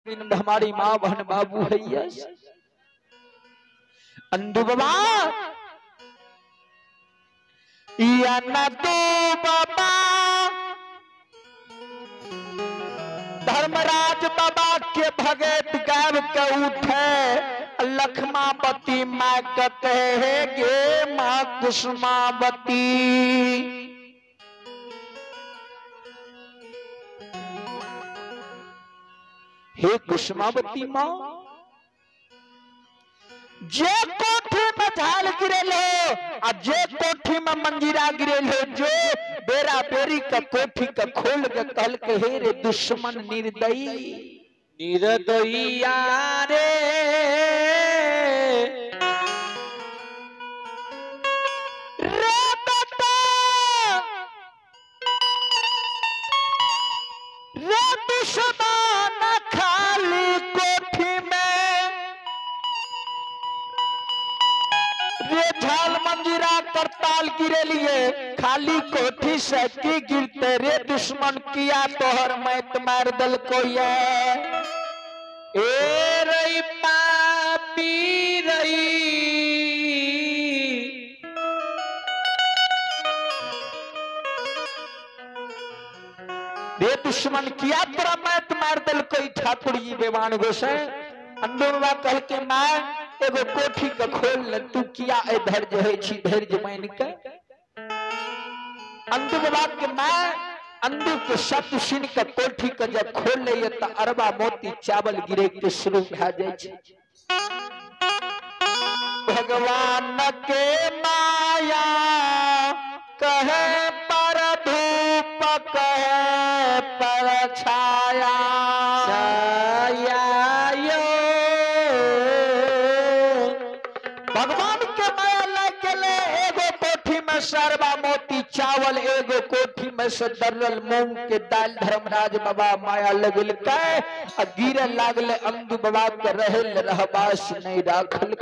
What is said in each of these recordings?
हमारी माँ बहन बाबू है। अंधु बाबा या नदू बाबा धर्मराज बाबा के भगत गायब के उठे लखमावती माँ कहे गे माँ कुसुमावती। हे कुसुमावती माँ, जे कोठी में झाल गिरेल हो आ जे कोठी में मंजीरा गिरेल हो, जो बेरा बेरी का कोठी का खोल के कहल के हे रे दुश्मन निर्दयी निर्दयिया रे रे बेटा रे दुश्मन खाली कोठी में रे झाल मंजीरा करताल गिरे लिए खाली कोठी से की गिरते रे दुश्मन किया तोहर मैत मार दल को ये ए रई पापी रई रे दुश्मन किया तोरा मैत मार दल को। ठाकुर जी बेमान गोसाई अंदुरवा कह के मां एगो कोठी के खोल ले, तू किया ए धैर्य है छी धैर्य मान के। अंदु बाबा के मां अंदु के शब्द सुन के कोठी के जब खोल ले त अरबा मोती चावल गिरे के शुरू भा जाय छै। भगवान के माया कहे पर धूप कहे पर छाया छाया यो। भगवान के माया लग गेले एगो कोठी में सरबा मोती चावल एगो कोठी में से दर्रल मूंग के दाल धर्मराज बाबा माया लगल के आ गिरे लागले अंदु बाबा के रहल रहबास नहीं राखल।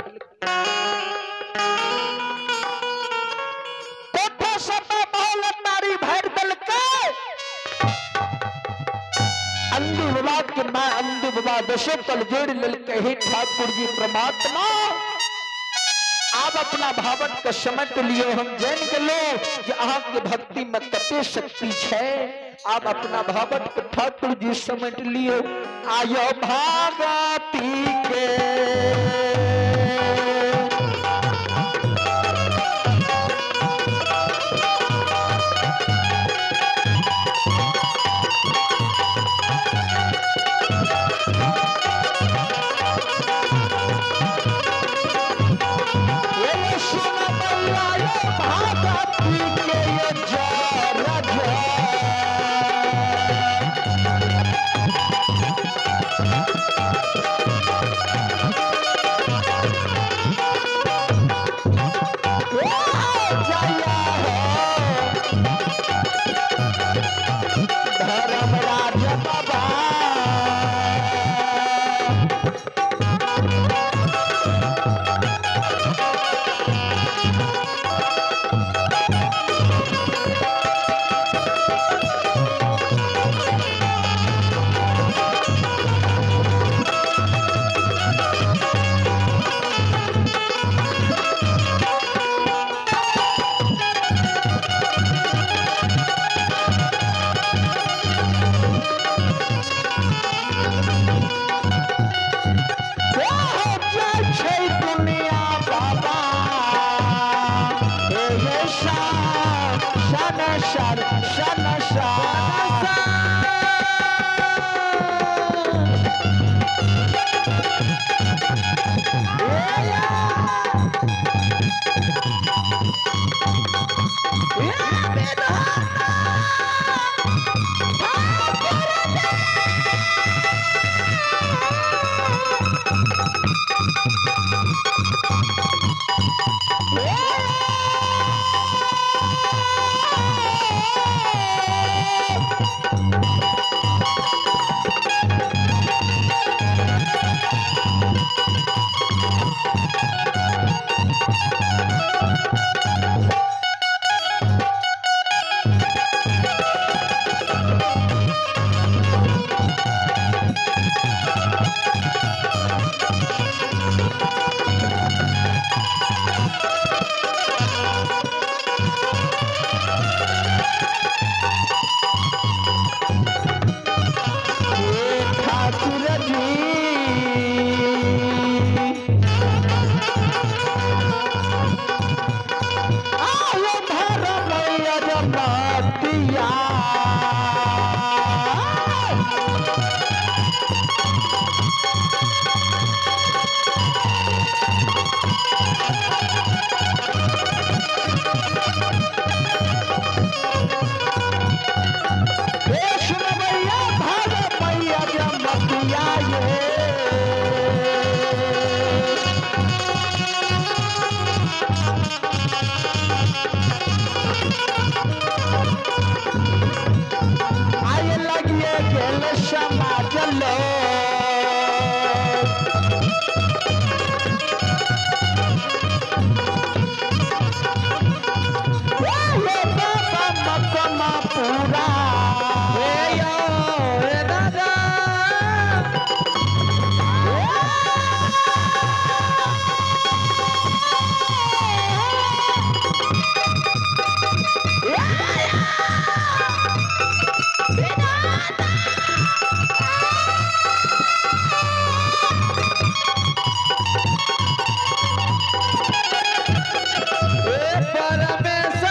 कोठा सब महल नारी भर दल के अंदु बाबा के मां अंदु बाबा दसो कल जोड़ लेल के हे ठाकुर जी परमात्मा आप अपना भावत के समेट लियो, हम जान गलो जे अहाँ के भक्ति में कते शक्ति छै। आप अपना भावत के ठाकुर जी समेट लियो। आयो भागती के आए लगिए गेल समाज लोग। ये बाबा मकमा पूरा हे यो हे दादा हे परमेश्वर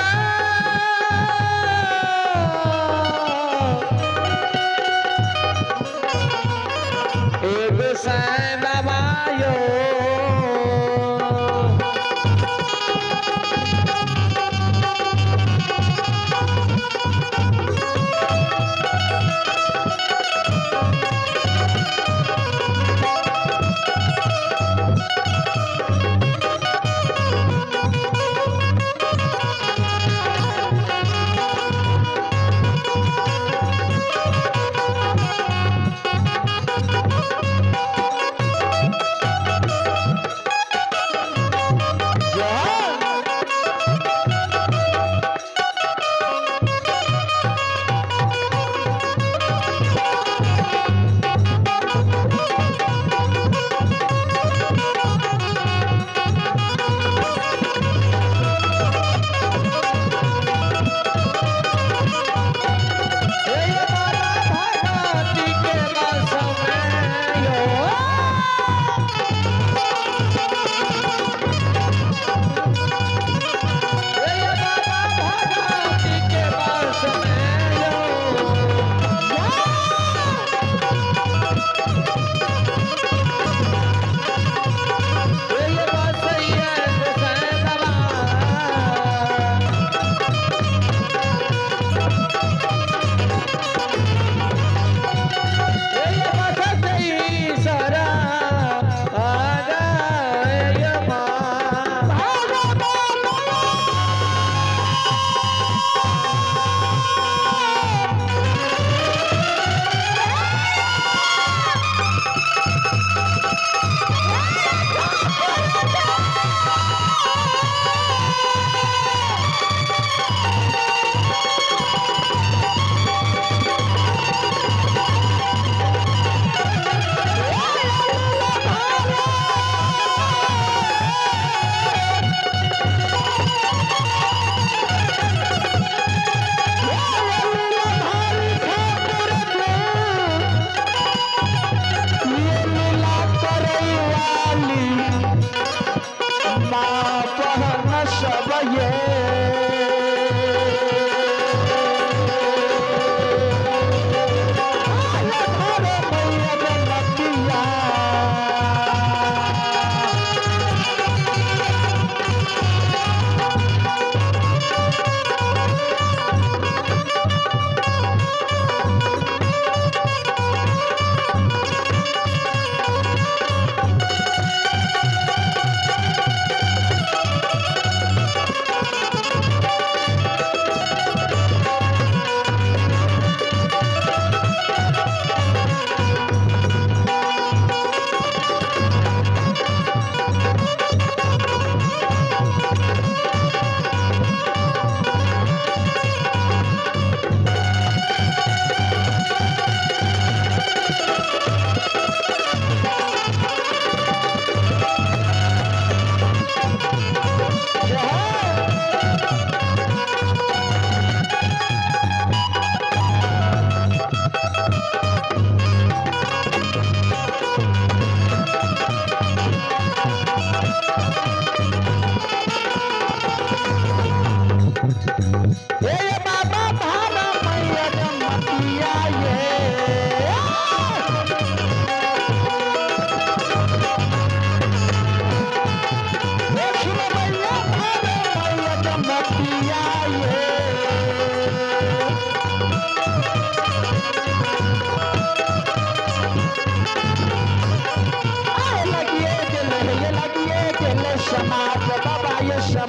एक साईं बाबा यो।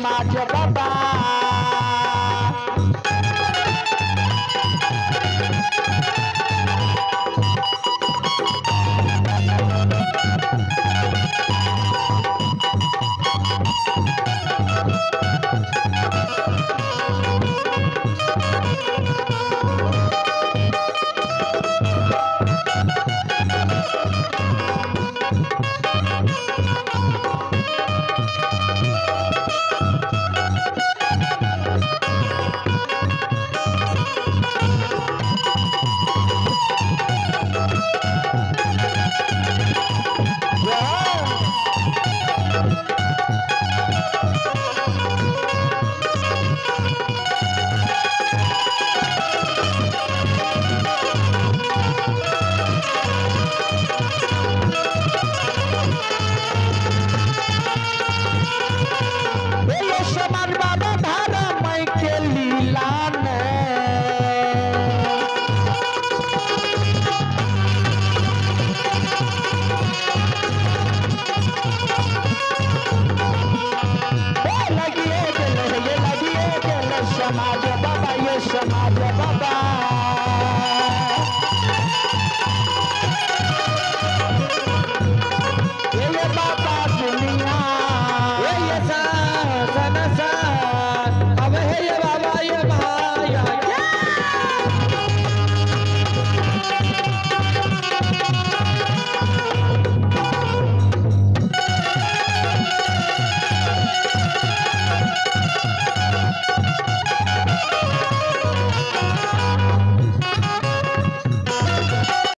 समाज बाबा।